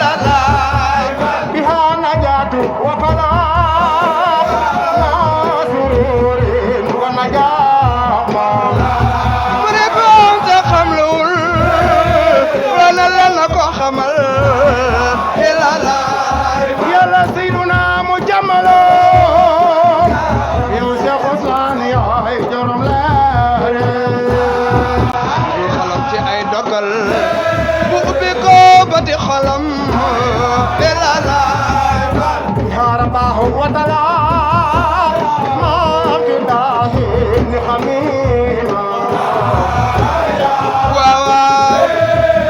إلا الله بها نجاة وفلاح سرور ونجاة مريبون تخملون ولا لنا كو خمل إلا الله يلا سيدنا مجمل يوسف حسان يا جرم لا خلم في أي دقل بوبيكو بدي خلم إلا الله يا رباه وطلع ما في داهن حميما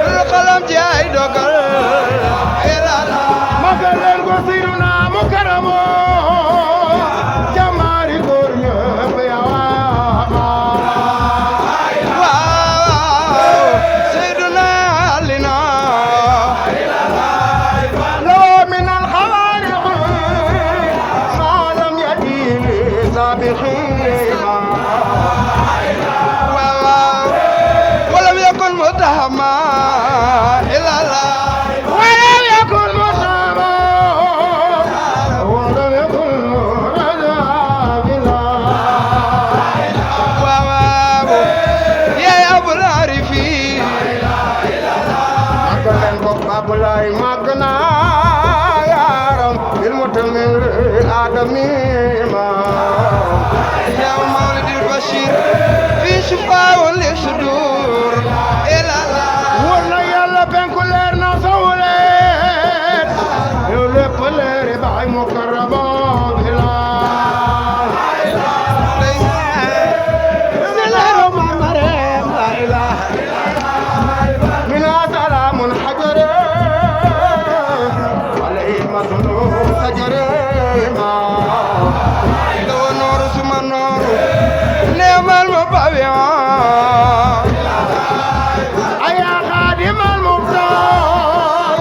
القلم جاي دقل إلا الله مقلل قصيرنا مكرم جماري قرية بيواما سيدنا علينا لو من الخوارق ما لم يأتي لسابقين ولم يكن متهما إلا الله ولم يكن متهما ولم يكن رجا بالله يا أبو العارفين مكن باب الله مكنا يا رب المتمر الآدمي يا مولد البشير في شفاء للصدور إلى الله والله يلا بين كل نصولت يولي بلير باي مقربون إلى من سلام حجر عليه مظلوم سجر لو نور ثم نور نعم المبابع أيا خادم المختار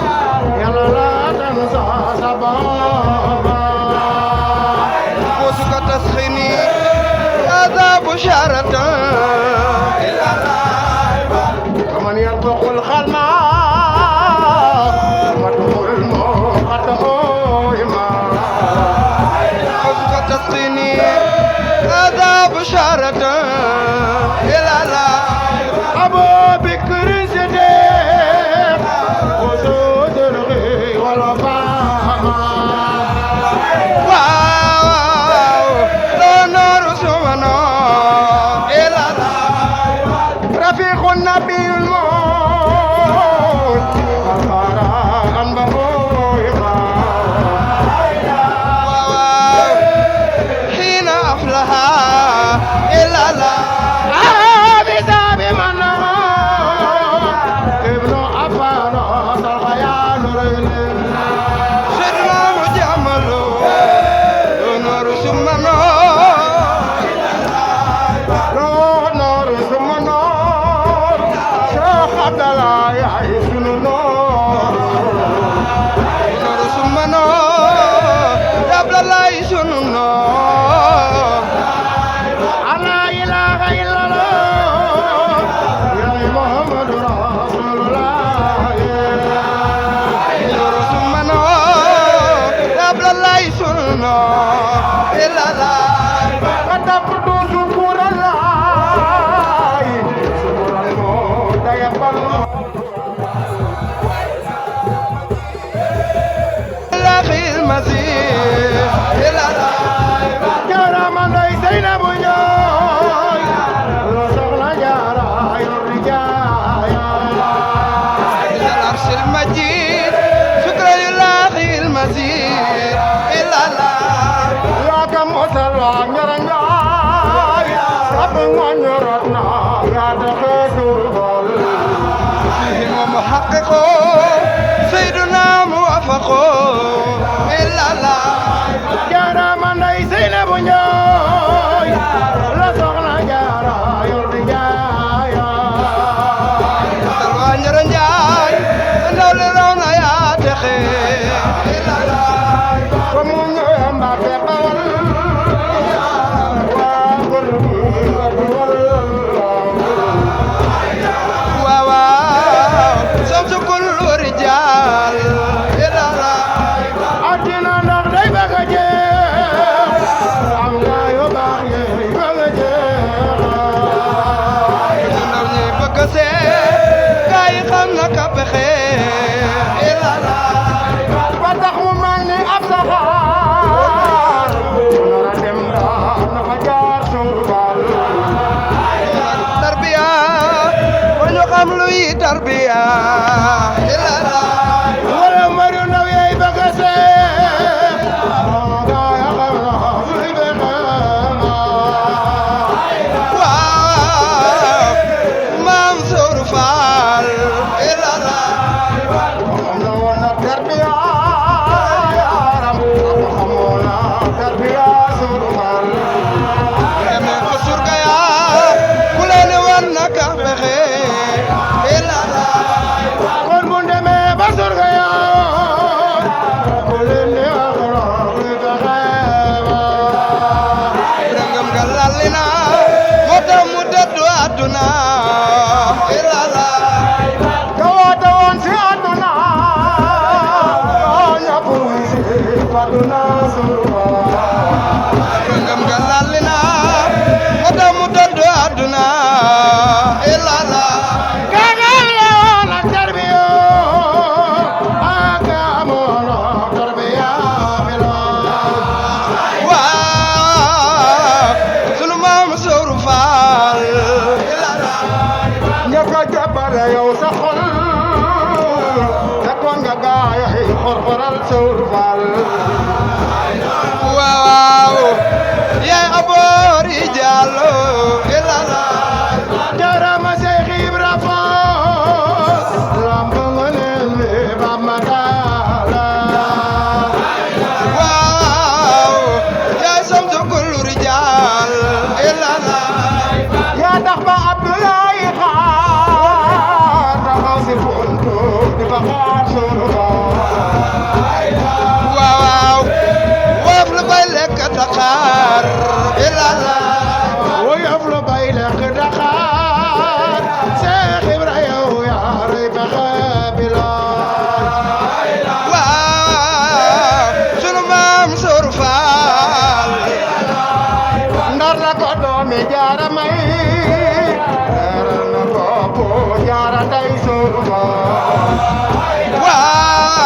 يلا لا تنسى سبابا فوسك تسخيني هذا بشارة كمن يطلق الخلمة مدخول المقدم فوسك تسخيني هذا بشارة إلى الله أبو بكر صديق وسود الغي والوفاء واو لا نور سمنا إلى الله رفيق النبي الموت أخبار أنبه حين أفلها إلا الله بذاب من ابن عفان الخيال سرنا مجمل نور ثم نور ثم نور شيخ عبد الله يعيش نور ثم نور يا عبد الله يعيش نور لا إله إلا الله يا محمد رسول الله نور ثم نور يا عبد الله يسرنا إلا الله كتبت شكر الله شكر الموت يقبل الأخي المسيح إلا الله كرم ليس نبوي العرش المجيد شكرا لله المزيد إلا الله يا كم وصلوا نرنا سبنا نرنا يا دخول فيهم محقق سيدنا موفق إلا الله جرى من ليس نبني لا سغنا جرى يرجع نرنجاي نولرونا يا تخي إلا الله كمون يمبا تقول واو صوت كل رجال xorxoral sawru faal waaw yaay aboori Jallo ilala jarama Seex Ibra Faal lamp nga leen le Bamba taala waaw yaay samsu kullu rijaal ilala yaa tax ba Abdoulaye xaar taxaw si buntu di fa xaar sunu waaw woof lu bay lekk Dakar ilala woof lu bay lekk Dakar Seex Ibra yow yaa rey pexe bilaay waaw sunu maam Sooru Faal Ndar la ko doomi Jaara may reeral na bopp Jaara tay Sooru Faal waaw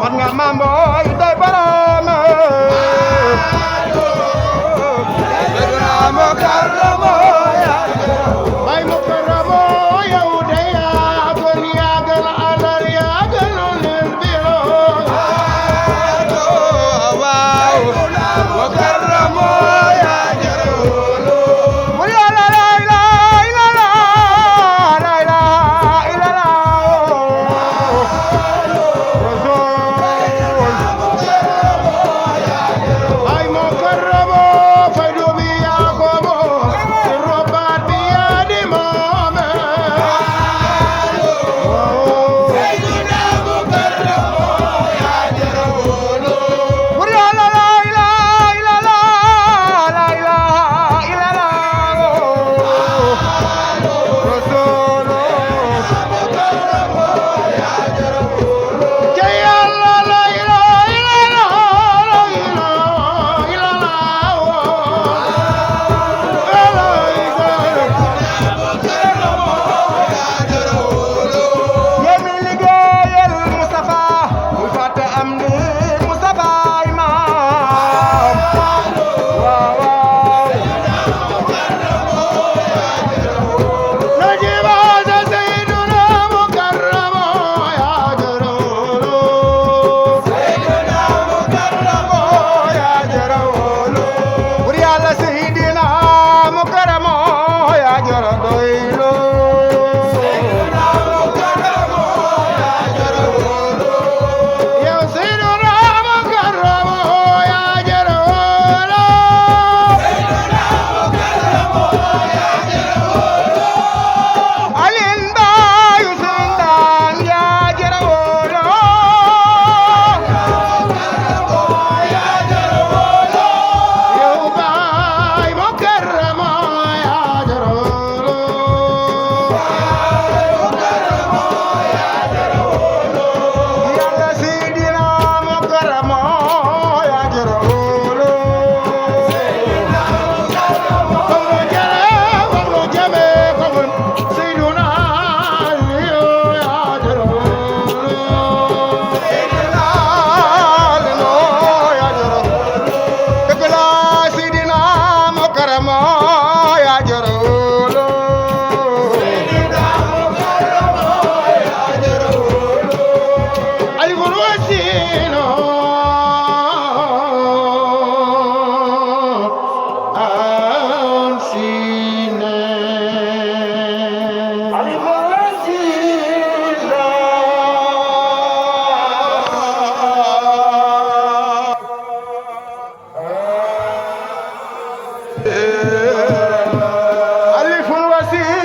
man nga maam booy day borom mukarramo bay mukarramo yow de yaa gën yaa gën alal yaa gën leen biro waaw mukarramo yaa jarolo wala la la la la la la la la ay mukarramo fay do bi yaa ko robat bi yaa di moome Seydina mukarramo yaa jarolo wala la la la la la la la yemi liggéeyal Mustafa bul fàtte am ni Mustafa imaam waaw waaw najiba sa Seydina mukarramo yaa jarolo Seydina mukarramo yaa jarolo bur Yàlla Seydina mukarramo yaa jara doylo Seydina mukarramo yaa jarolo yow Seydina mukarramo yaa jarolo Seydina mukarramo yaa jarolo alin baayu sindaan yaa jarolo yow baay mukarramo yaa jarolo Yàlla Seydina mukarramo yaa jarolo Komno jale komno jabe komon Seydina Aliyu yaa jarolo Seydina Aliyu yaa jarolo dëgg la Seydina mukarramo yaa jarolo Seydina mukarramo yaa jarolo alifun wasino ansine alifun wasino alifun wasino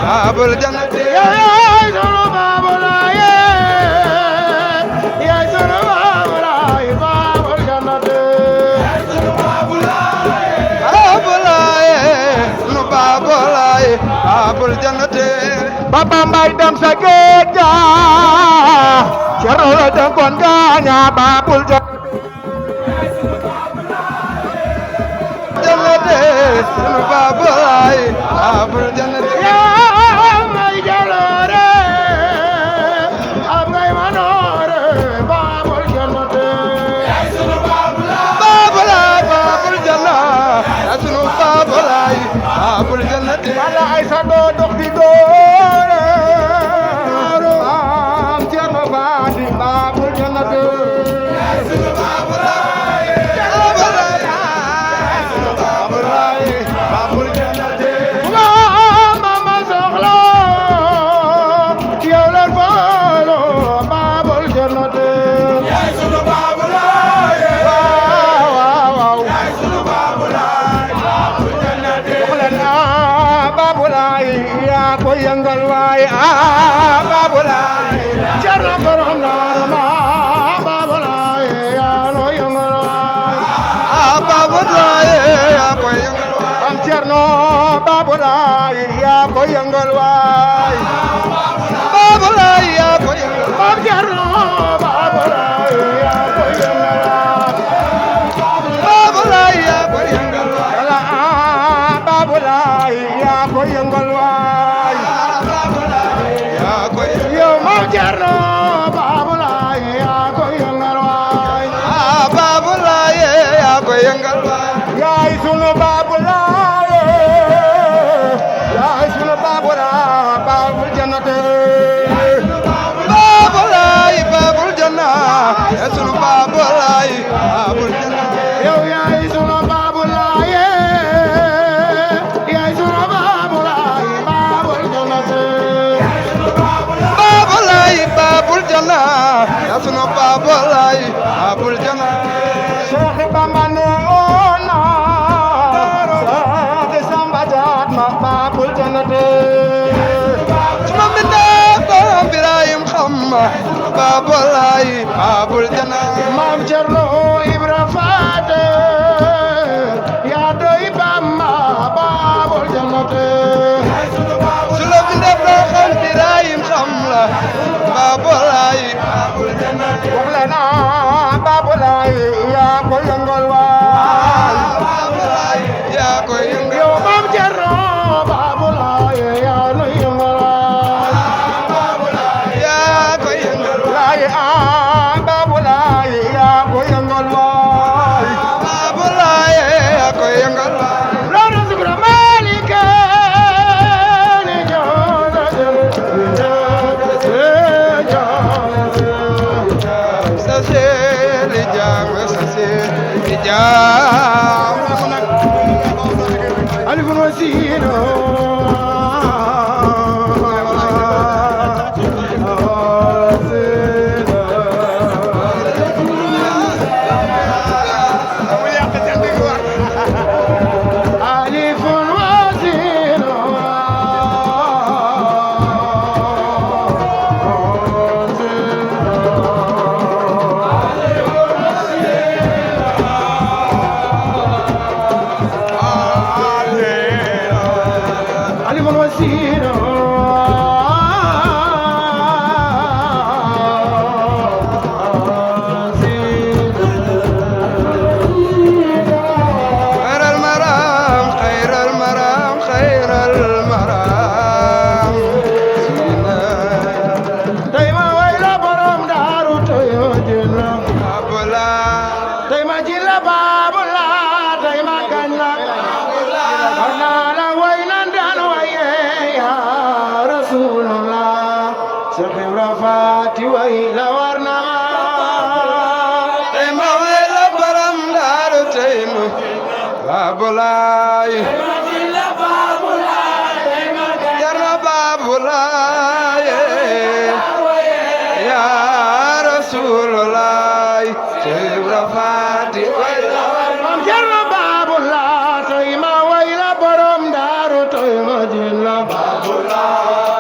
Babul jannati ya sunu babulaye ya sunu babulaye babul jannati nu babulaye babul jannati Baba Mbay dem sa géej ga Cerno la dénkoon gaaña babul jannati nu babulaye babul jannati wala ay sa doo dox di doore am Cerno Faati babul jannati babul jannati mama soxla yow leen faalo babul jannati yaa ko yëngal waay babulaay Cerno borom Daaru ma babulaay yaa ko yëngal waay babulaay yaa ko yëngal waay am Cerno babulaay yaa ko yëngal waay babulaay yaa ko yëngal am Cerno babulaay yaa ko yëngal waay babulaay yaa ko yëngal waay babulaay yaa ko yëngal waay yow Maam Cerno babulaay yaa ko yëngal waay babulaay yaa ko yëngal waay yaay sunu babulaay yaay sunu babulaay babul jannati babulaay babul janna sunu babulaay babul janna yow yaay sunu babulaay yaay sunu babulaay babul jannati babulaay babul janna sunu babulaay babul janna Cheikh Bamba ne ona Cheikh Samba Jaat ma babul jannati suma mbinde ko Birahim xam babulaay babul janna Maam Cerno Ibra Faate yaa doy Bamba babul jannati suma mbinde ko Birahim xam la babulaay babul janna wax leen babulaay yaa ko yëngal waay babulaay yaa ko yëngal yow Maam Cerno babulaay yaa nu yëngal waay yaa ko yëngal laay babulaay yaa ko yëngal waay babulaay yaa ko yëngal loolu sukura Malika ni joona saseli jam alifun wasiino la babula tay ma kañ la ana la way nan daan waye ya rasulullah Cheikh Ibra Faati way la war na tey ma way la borom daaru tey ma babulaay jarna babulaay ya rasulullah Cheikh Ibra Faati way la war na jarna babula tay ma way la borom daaru tay ma jilla babula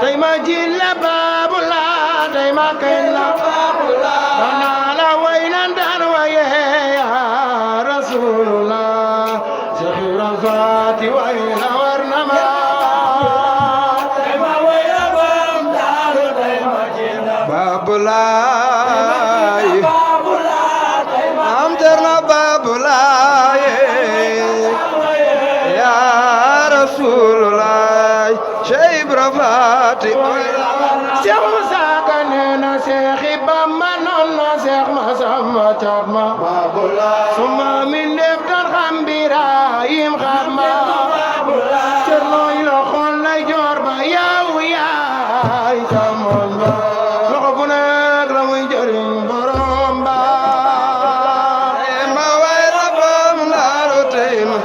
tay ma jilla babula tay ma kañ la babula ana la way nan daan waye ya rasulullah Cheikh Ibra Faati way la war na ma tay ma way la borom daaru tay ma jilla babulaay am jarna babulaay ya rasulullah Cheikh Ibra Faati way la war na Cheikh Moussa Ka nee na Cheikh Bamba noon na Cheikh Massamba Thiat ma suma min def tan xam Birahim xam ma Cerno yi la xool lay joor ba yow yaay jamoon ba loxo bu nekk la muy jëriñ borom ba tey ma way la borom daaru tey ma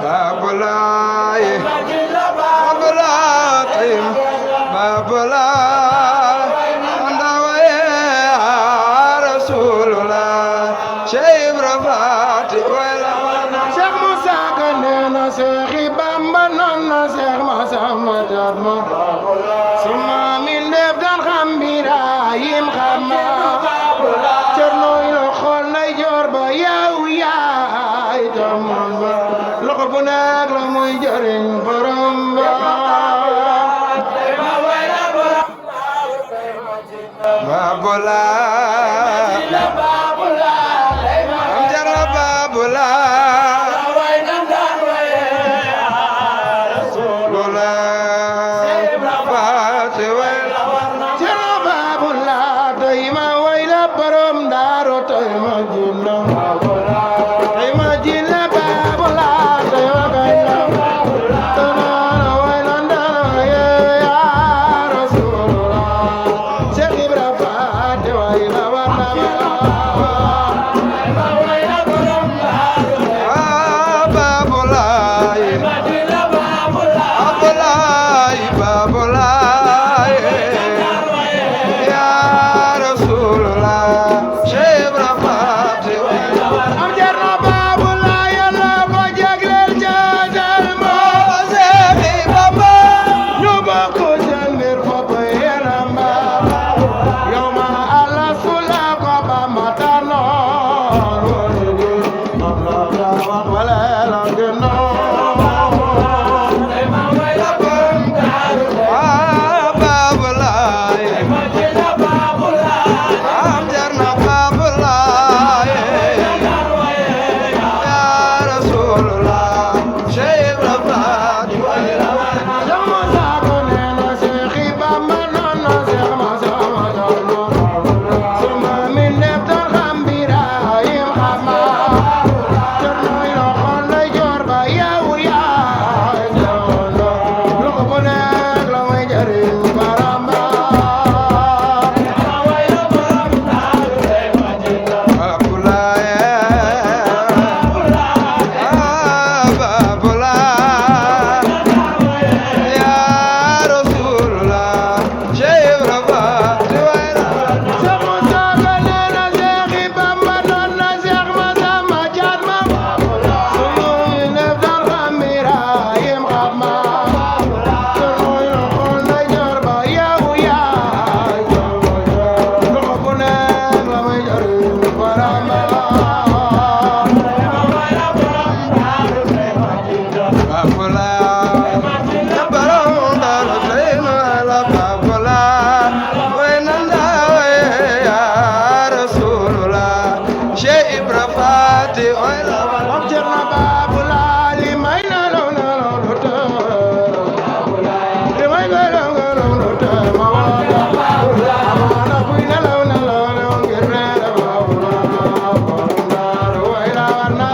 babulaay babulaay tey ma babulaay anda waye ya rasulullah Cheikh Ibra Faati way la war na Cheikh Moussa Ka nee na Cheikh Bamba noon na Cheikh Massamba Thiat ma suma min def tan xam Birahim xam ma Cerno yi la xool lay joor ba yow yaay jamoon ba loxo bu nekk la muy jëriñ borom ba babulaay am jarna babulaay babulaay Faati way la war na Cerno Babula tey ma way la borom daaru tey ma jilla tey ma jilla Babula tey ma kañ la tana way la ndana ye ya rasulullah Cheikh Ibra Faati way la war na babulaay babulaay babulaay ya rasulullah Cheikh Ibra Faati way la war na am Cerno Babula yàlla ko jagleel jaatal ma Cheikh Bamba ñu bokk seen mbir fopp yaram ba yow ma Allah sula ko ba ma tànnoon wala la gënoon babulaay am jarna babulaay ya rasulullah Cheikh Ibra Faati way la war na Cheikh Moussa Ka nee na Cheikh Bamba noon na Cheikh Massamba Thiat ma suma min def tan xam Birahim xam ma Cerno yi la xool lay joor ba yow yaay jamoon ba loxo bu nekk la muy jëriñ borom ba Cheikh Moussa Ka nee na Cheikh Bamba noon na Cheikh Massamba Thiat ma suma min def tan xam Birahim xam ma Cerno yi la xool lay joor ba yow yaay jamoon ba loxo bu nekk la muy jëriñ borom ba Om Cerno Babula li may na law na law lu te li may na law na law lu te ma wada amana kuy na law ngir reere Babula way la war na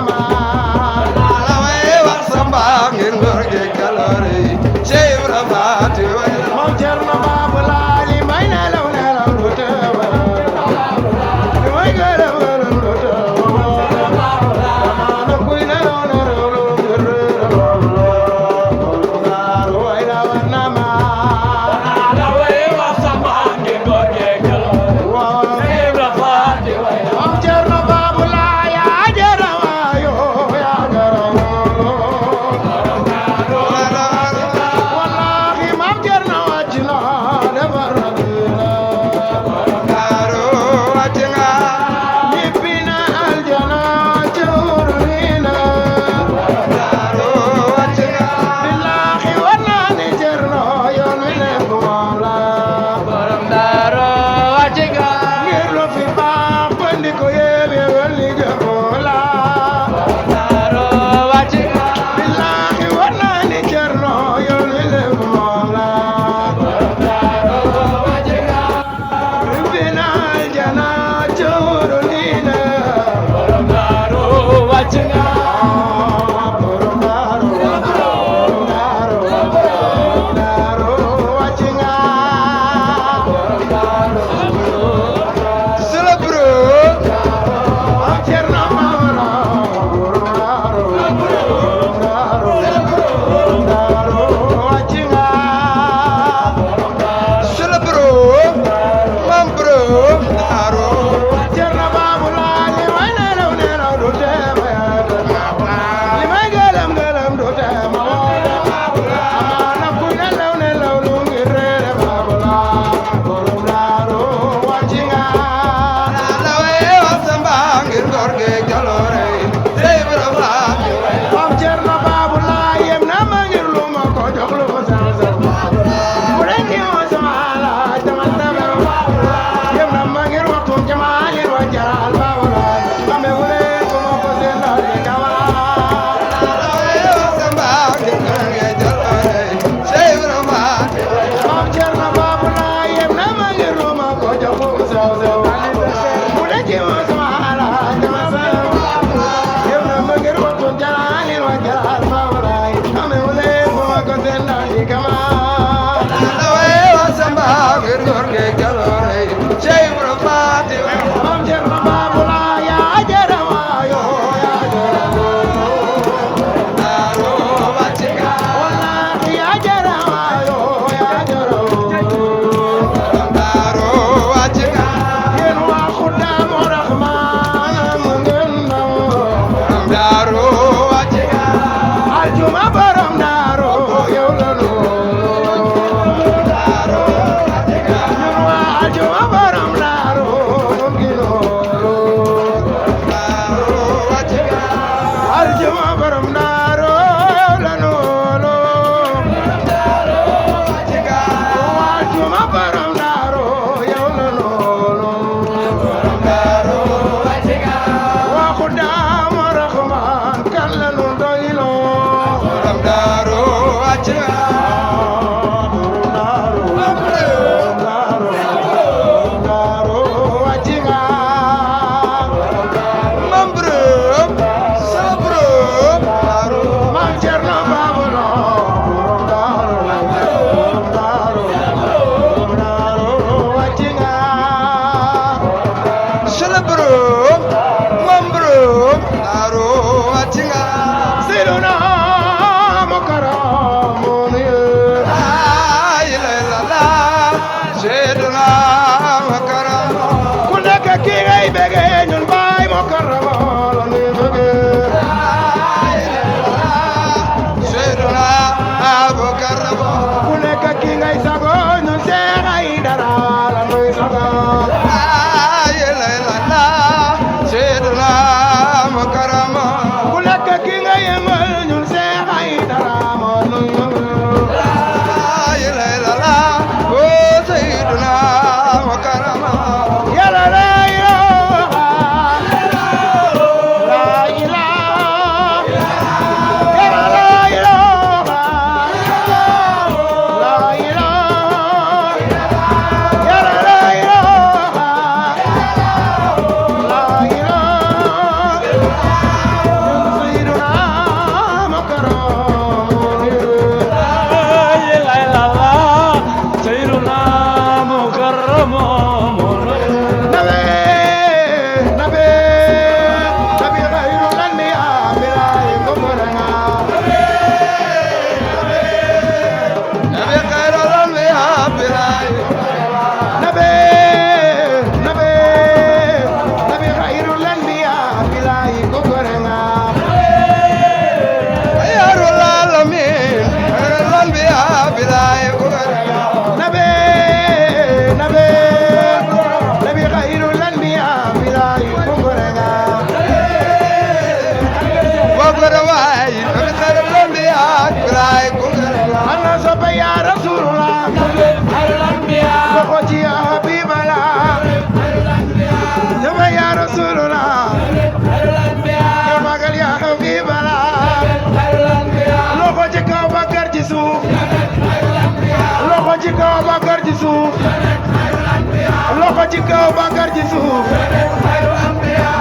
loxo ci kaw Bakar ci suuf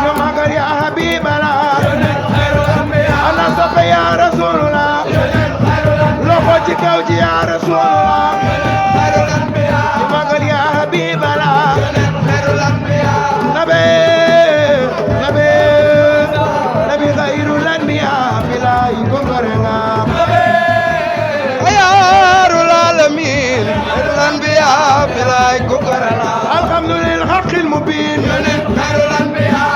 ñu magal ya Habibala كوجي يا رسول الله يبقى يا حبيب الله نبي خير الانبياء بلا يكبرنا خيار العالمين الانبياء بلا يكبرنا الحمد للحق المبين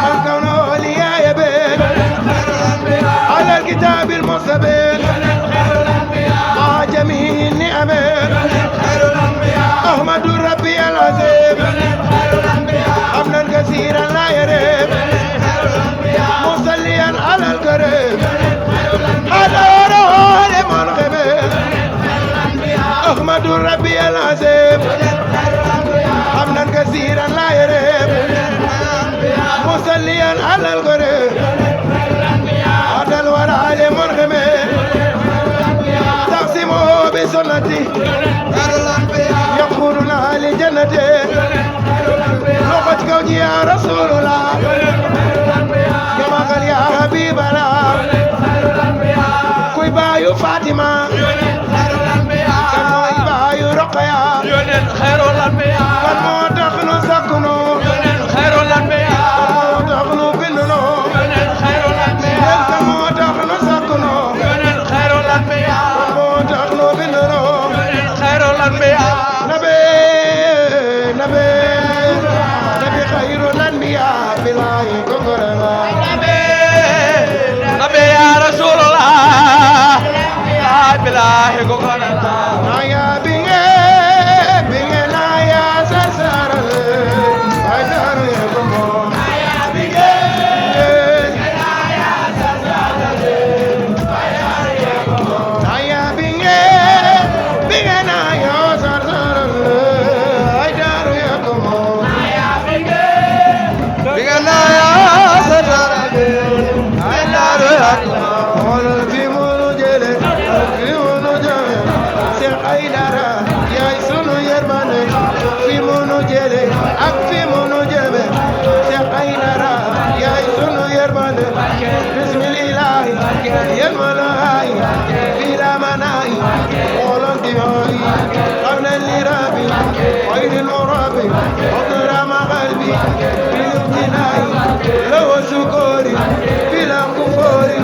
الكون وليا يبين على الكتاب المستبين مع جميع النعمين أحمد ربي العظيم حمدا كثيرا لا يريب مصليا على الكريم هذا روح لمنغمين أحمد ربي العظيم حمدا كثيرا لا يريب مصليا على الكريم هذا الورى لمنغمين تقسمه بسنتي يقولنا لجنتي لقد كوجي يا رسول الله كما قال يا حبيب الله كوي بايو فاطمة كانوا بايو رقيا خير الانبياء كانوا دخلوا سكنوا خير الانبياء كانوا دخلوا بننو خير الانبياء كانوا دخلوا سكنوا خير الانبياء كانوا دخلوا بننو خير الانبياء نبي خير الانبياء بلا يكبرنا نبي يا رسول الله لا بلا يكبرنا نايا بينه نايا سرسر هايدار يكمو نايا بينه نايا سرسر هايدار يكمو نايا بينه نايا سرسر هايدار يكمو بيغنا يا سرر هايدار يكمو في منو جله Seex Aydara yaay sunu yërmande fi munu jële ak fi munu jëme Seex Aydara yaay sunu yërmande bismillahi yërmalaay fi la manaay xoolal di hooy xam ne li rabbi xayril murabbi xadrama qalbi fi ibtilaay lawa sukori fi la kufori